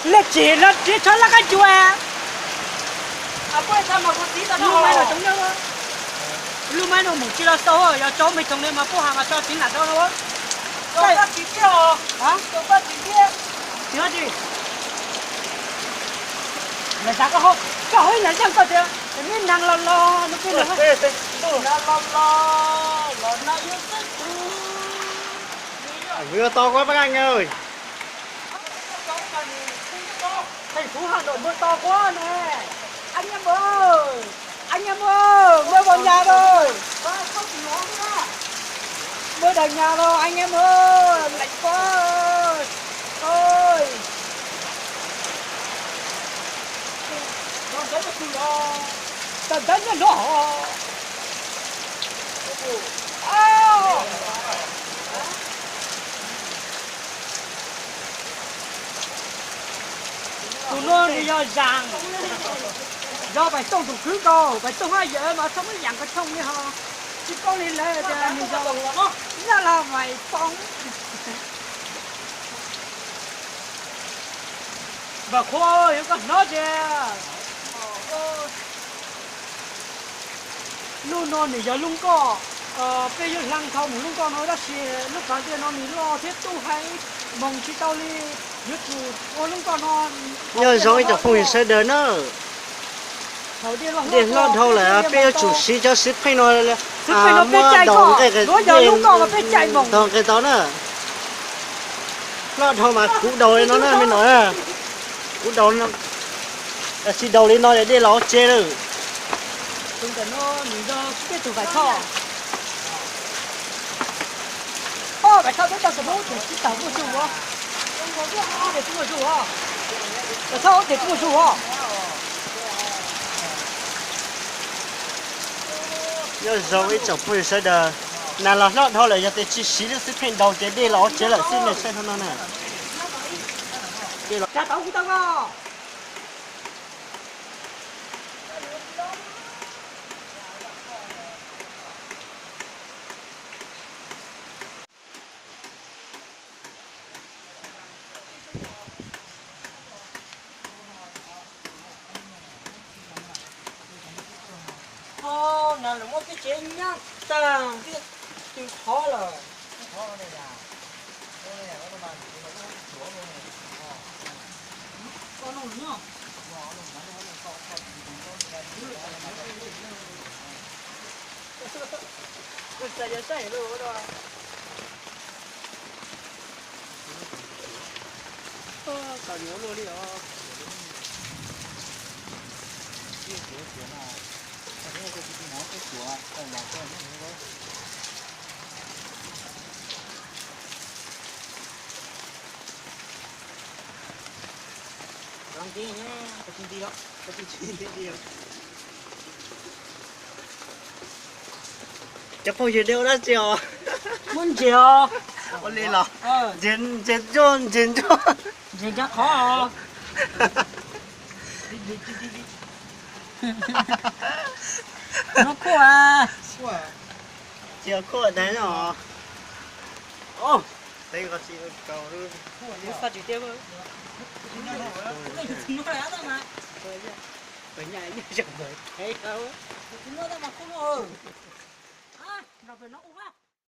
Lej tsis no tsis txhob laj qab cua. Lub maiv no mus tsis los tau, yog tso me thoom li mas puab has mas tso txiv nam rau no. Tsis, koj hais ib yam koj tias, neb neeg los los no, los los los no yuav txawj tug. Yuav to kuv pab nqa. Theej Phú Hà Nội mưa to quá nè. Anh em ơi, anh em ơi, mưa vào nhà rồi. Mưa vào nhà rồi anh em ơi, lạnh quá. Ơi. Tao teb nyob no. Tus no nws yog Zam, yog Pais Tooj tus kwv nkaus, Pais Tooj haj yam mas txhob muab yam ko tshooj li ho. Tsis paub li lawm tias nws yog Zaj Laj Vais Poob. Vam Khua, yog koj hnov tias lub no nws yog lub nkoj, peb yuav hla dhau mus lub nkoj no tab sis lub pas dej no nws loj thiab tub heev, moog tsis tau li, yuav tsum ua lub nkoj no. Nyob zoo ib tsoom phooj ywg sawv daws na, dej hlob dhau lawm peb yuav tsum siv cov xwb pheej no muab daus nqe, daus nqe tau na. Hlob dhau mas kuv daus li no na me nom, kuv daus, tsis daus li no dej los tsev lawm. Nyob zoo ib tsoom phooj ywg sawv daws, nas los hlob dhau lawm yog tias tsis siv lub xwb pheej daus ces dej los tsev lawm xwb ne, saib no no na. Nas lawv muab peb tsev nyab tag, peb tw qhov lawm. Cov phooj ywg nej ua dab tsi os? Muab ntses os. Ua li los ntses ntsuag, ntses ntsuag. Ntses ntsuag qhov. Nov khuaj. Tsis khuaj tas os. Teb ko tsis kaus. Nrog pem no ua.